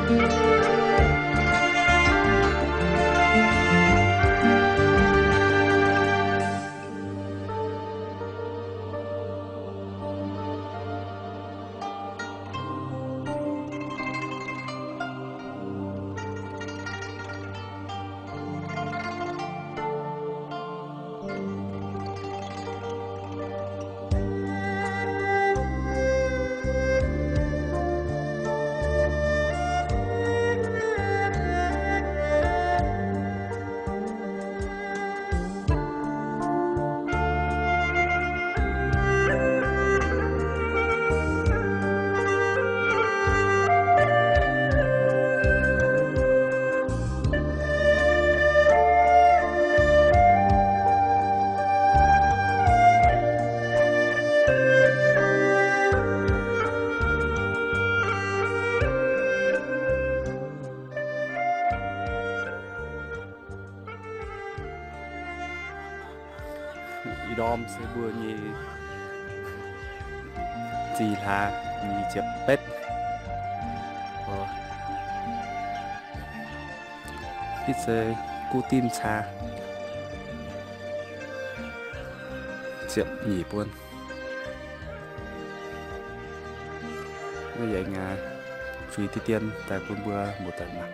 Ih ndorm se mbuo nyei zih hlaax nyic ziepc betv. Hitv se guv dimv caa ziepc nyeic buonc. Naaiv yaac zuiz deix dien daaih bun mbuo muoz-doic mangc.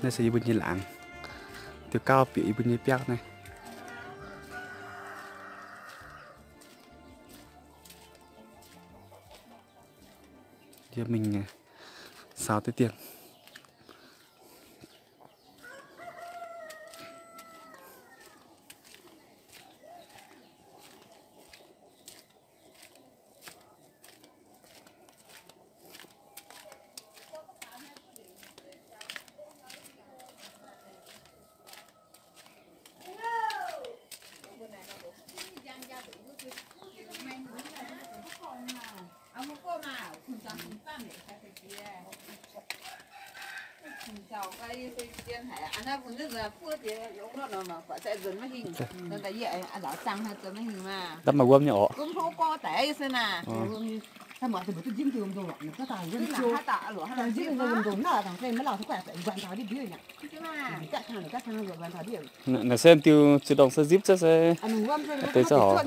Naaiv se yie mbuo nyei laangz, diuh gauh bieqc yie mbuo nyei biauv naaiv. Yie mingh saaux deix dien. Daaih maaih wuom nyei orqc. Naaiv se diuh zinh dorngh se zipv zaqv se deix zaqv orqc.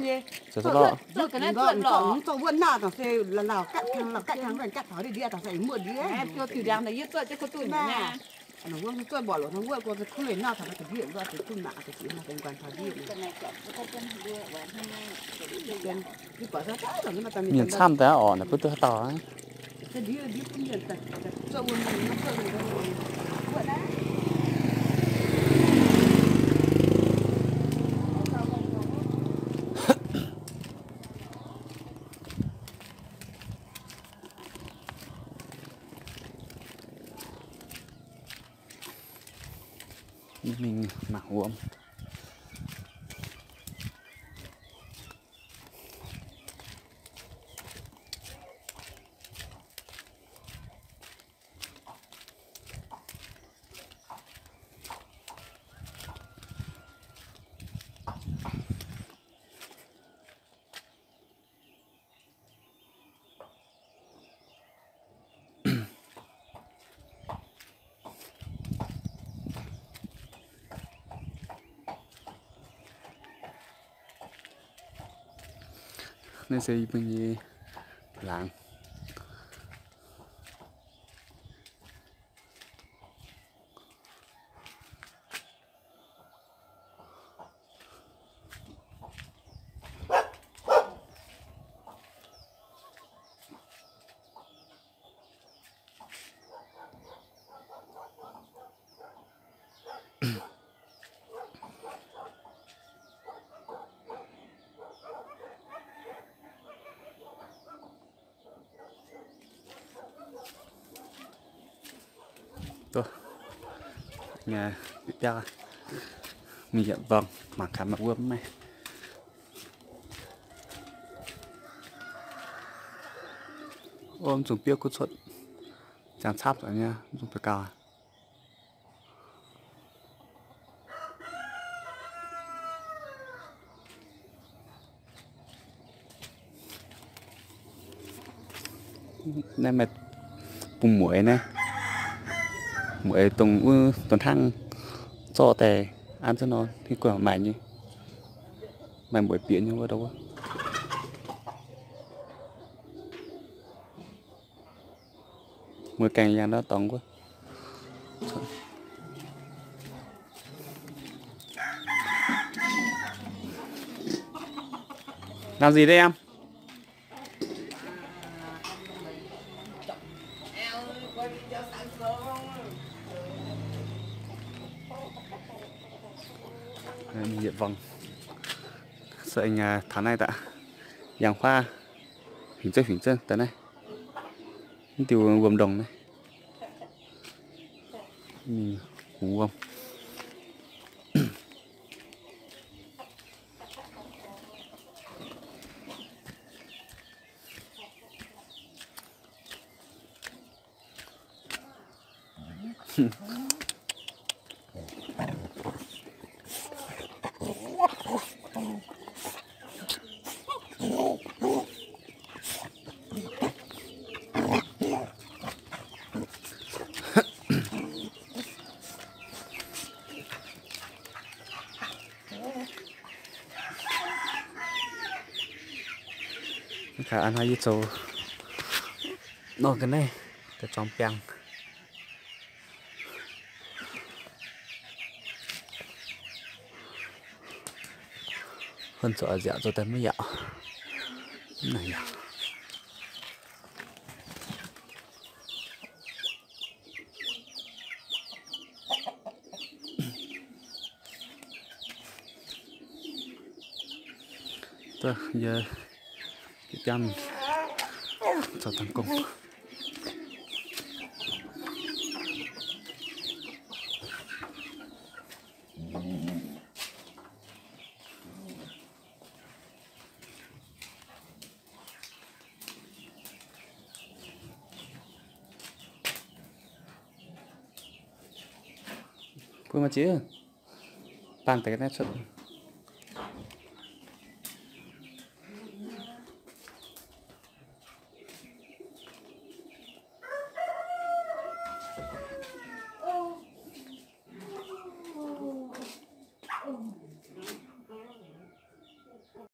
Mienh camv daaih orqc, naaic butv duqv haaix dauh aqv. Mingh mangc wuom. Naaiv se yie mbuo nyei laangz. Mingh yietc mborngz mangc gaax maaih wuom maiv. Ov, mv zungh biouv kuv cuotv, ziangh capv zuqc nyei, mv zungh biouv gauh. Naaiv maaih bung mueiz naaiv. Mueiz dongh wuov dongh hnangv zorqv daaih an zunv nor, ninh guanh maaih nyei. Maaih mueiz bieqc nyei wuov ndau wuov. Mueiz gaengh yangh ndau dorngx wuov. Làm gì đấy em? Nguyện vọng. Sợ anh, à, tháng nay ta. Yang Hoa. Huỳnh Trân, Huỳnh Trân, tao naaiv. Mv diuh wuom ndongc naaiv. Mingh hungx wuom. Kaaix a'hnoi yie zoux nor ga'naaiv daaih zorng biangh. Huon zoux a'nziaauc zoux daaih maiv yaauc. Naaiv yaac Yie jam zoux dangh gong. Bun maaih ziex bangh deix ga'naaiv cuotv.